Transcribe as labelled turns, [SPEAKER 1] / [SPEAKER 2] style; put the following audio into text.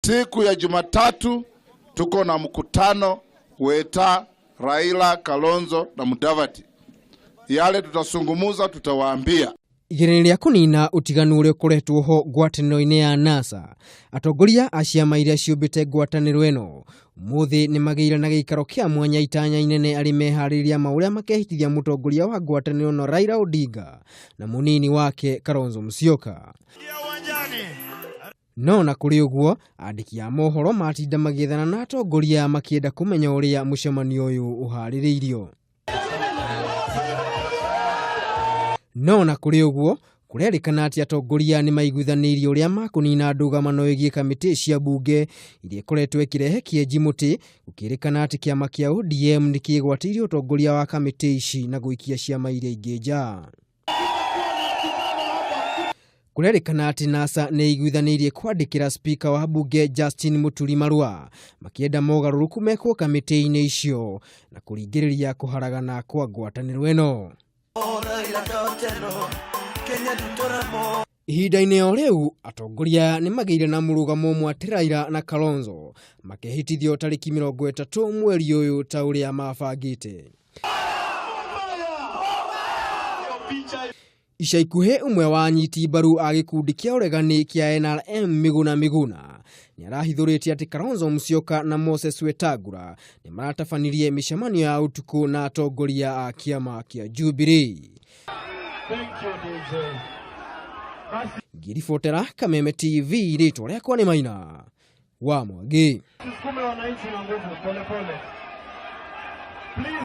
[SPEAKER 1] Siku ya Jumatatu tuko na mkutano weta Raila, Kalonzo na Mudavadi. Yale tutasungumuza tutawaambia.
[SPEAKER 2] Igeranio rĩa kũnina ũtiganu ũrĩa ũkoretwo ho ngwatanĩro-inĩ ya NASA, atongoria a ciama iria ciũmbĩte ngwatanĩro ĩno ũmũthĩ nĩ magĩire na gĩikaro kĩa mwanya itanya inene arĩ meharĩria ma ũrĩa makehitithia mũtongoria wa ngwatanĩro ĩno Raila Odinga na mũnini wake Kalonzo Musyoka. No na kũrĩ ũguo, andĩki a mohoro matinda magĩethana na atongoria makĩenda kũmenya ũrĩa mũcemanio ũyũ ũharĩrĩirio. No na kũrĩ ũguo, kũrerĩkana atĩ atongoria nĩ maiguithanĩirie ũrĩa makũnina ndũgamano ĩgiĩ kamĩtĩ cia mbunge iria ikoretwo ĩkĩrehe kĩenji mũtĩ, gũkĩrĩkana atĩ kĩama kĩa ODM nĩ kĩgwatĩirie ũtongoria wa kamĩtĩ ici na gũikia ciama iria ingĩ nja. Kũrerĩkana atĩ NASA nĩ iguithanĩirie kwandĩkĩra spika wa mbunge Justin Muturi marũa makĩenda mogarũrũku mekwo kamĩtĩ-inĩ icio na kũringĩrĩria kũharagana kwa ngwatanĩro ĩno. Ihinda-inĩ o rĩu, atongoria nĩ magĩire na mũrũgamo ũmwe atĩ Raila na Kalonzo makehĩtithio tarĩki 30 mweri ũyũ ta ũrĩa mabangĩte. Ica ikuhĩ ũmwe wa anyiti mbaru a gĩkundi kĩa ũregani kĩa NRM Miguna Miguna nĩ arahithũrĩtie atĩ Kalonzo Musyoka na Moses Wetangula nĩ maratabanirie mĩcemanio ya ũtukũ na atongoria a kĩama kĩa Jubilee. Ngĩribotera Kameme TV, rĩtwa rĩakwa nĩ Maina wa Mwangi.